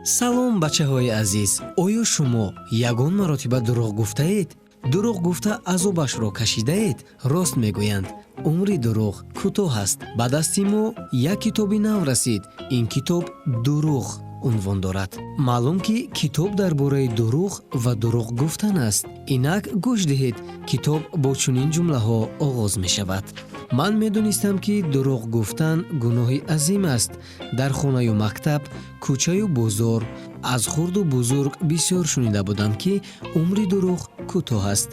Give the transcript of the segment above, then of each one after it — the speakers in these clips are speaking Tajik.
Салом, бачаҳои азиз! Оё шумо ягон маротиба дурӯғ гуфтаед? Дурӯғ гуфта азобашро кашидаед? Рост мегӯянд, умри дурӯғ кӯтоҳ аст. Ба дасти мо як китоби нав расид. Ин китоб «Дурӯғ» унвон дорад. Маълум, ки китоб дар бораи дурӯғ ва дурӯғ гуфтан аст. Инак гӯш диҳед, китоб бо чунин ҷумлаҳо оғоз мешавад: Ман медонистам, ки дурӯғ гуфтан гуноҳи азим аст. Дар хонаю мактаб, кӯчаю бозор, аз хурду бузург бисёр шунида будам, ки умри дурӯғ кӯтоҳ аст.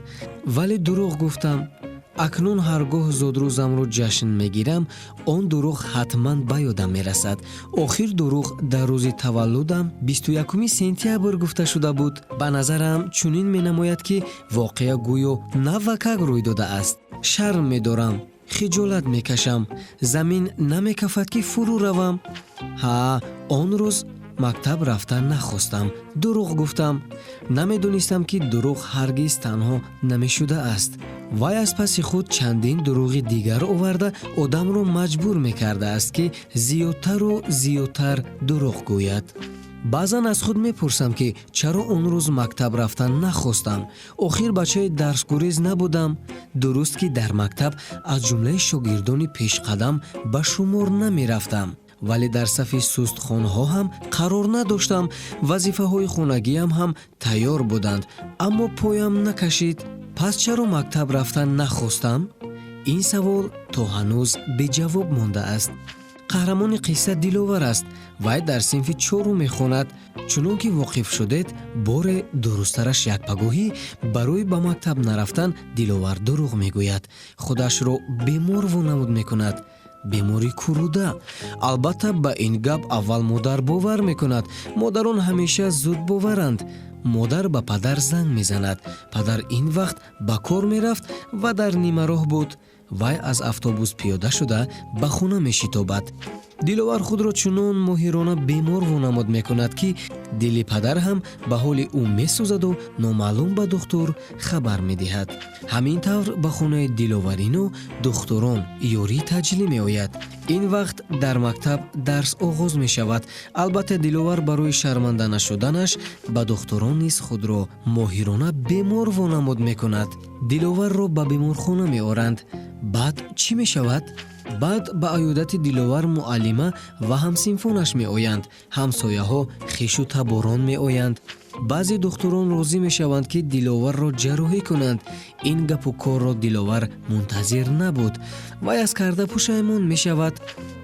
Вале дурӯғ гуфтам. Акнун ҳар гоҳ зодрӯзамро ҷашн мегирам, он дурӯғ ҳатман ба ёдам мерасад. Охир дурӯғ дар рӯзи таваллудам, 21 сентябр, гуфта шуда буд. Ба назарам чунин менамояд, ки воқеа гӯё наввакак рӯй додааст. Шарм медорам, хиҷолат мекашам, замин намекафад, ки фурӯ равам. Ҳа, он рӯз мактаб рафтан нахостам, дурӯғ гуфтам. Намедонистам, ки дурӯғ ҳаргиз танҳо намешудааст. Вай аз паси худ чандин дурӯғи дигар оварда, одамро маҷбур мекардааст, ки зиёдтару зиёдтар дурӯғ гӯяд. Баъзан аз худ мепурсам, ки чаро он рӯз мактаб рафтан нахостам. Охир бачаи дарсгурез набудам. Дуруст, ки дар мактаб аз ҷумлаи шогирдони пешқадам ба шумор намерафтам, вале дар сафи сустхонҳо ҳам қарор надоштам. Вазифаҳои хонагиам ҳам тайёр буданд, аммо поям накашид. Пас чаро мактаб рафтан нахостам? Ин савол то ҳанӯз беҷавоб мондааст. Қаҳрамони қисса Диловар аст. Вай дар синфи чорум мехонад. Чунон ки воқиф шудед, боре, дурусттараш як пагоҳӣ, барои ба мактаб нарафтан Диловар дурӯғ мегӯяд. Худашро бемор вонамуд мекунад, бемори куруда. Албатта, ба ин гап аввал модар бовар мекунад. Модарон ҳамеша зудбоваранд. Модар ба падар занг мезанад. Падар ин вақт ба кор мерафт ва дар нимароҳ буд. Вай аз автобус пиёда шуда, ба хона мешитобад. Диловар худро чунон моҳирона бемор вонамуд мекунад, ки дили падар ҳам ба ҳоли ӯ месӯзаду номаълум ба духтур хабар медиҳад. Ҳамин тавр ба хонаи Диловарино духтурон ёрии таъҷилӣ меояд. Ин вақт дар мактаб дарс оғоз мешавад. Албатта, Диловар барои шарманда нашуданаш ба духтурон низ худро моҳирона бемор вонамуд мекунад. Диловарро ба беморхона меоранд. Баъд чӣ мешавад? Баъд ба аёдати Диловар муаллима ва ҳамсинфонаш меоянд, ҳамсояҳо, хешу таборон меоянд. Баъзе духтурон розӣ мешаванд, ки Диловарро ҷарроҳӣ кунанд. Ин гапу корро Диловар мунтазир набуд. Вай аз карда пушаймон мешавад.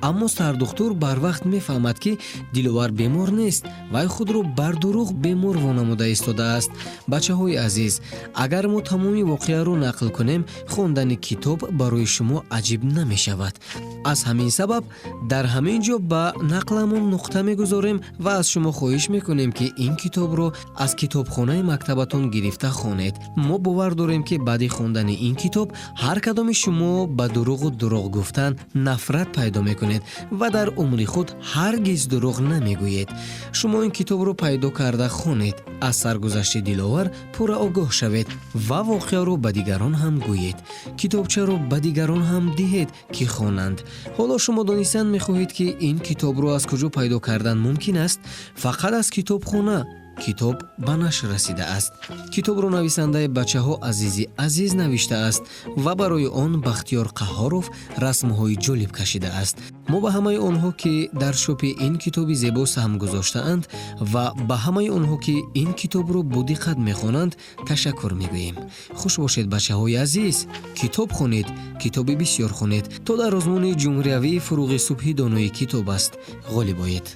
Аммо сардухтур барвақт мефаҳмад, ки Диловар бемор нест, вай худро бар дурӯғ бемор вонамуда истодааст. Бачаҳои азиз, агар мо тамоми воқеаро нақл кунем, хондани китоб барои шумо аҷиб намешавад. Аз ҳамин сабаб дар ҳамин ҷо ба нақламон нуқта мегузорем ва аз шумо хоҳиш мекунем, ки ин китобро аз китобхонаи мактабатон гирифта хонед. Мо бовар дорем, ки баъди хондани ин китоб ҳар кадоми шумо ба дурӯғу дурӯғ гуфтан нафрат пайдо мекунед ва дар умри худ ҳаргиз дурӯғ намегӯед. Шумо ин китобро пайдо карда хонед, аз саргузашти Диловар пурра огоҳ шавед ва воқеаро ба дигарон ҳам гӯед. Китобчаро ба дигарон ҳам диҳед, ки хонанд. Ҳоло шумо донистан мехоҳед, ки ин китобро аз куҷо пайдо кардан мумкин аст? Фақат аз китобхона. Китоб ба нашр расидааст. Китобро нависандаи бачаҳо Азизи Азиз навиштааст ва барои он Бахтиёр Қаҳҳоров расмҳои ҷолиб кашидааст. Мо ба ҳамаи онҳо, ки дар чопи ин китоби зебо саҳм гузоштаанд, ва ба ҳамаи онҳо, ки ин китобро бодиққат мехонанд, ташаккур мегӯем. Хуш бошед, бачаҳои азиз! Китоб хонед, китоби бисёр хонед, то дар озмуни ҷумҳуриявии «Фурӯғи субҳи донои китоб аст» ғолиб оед.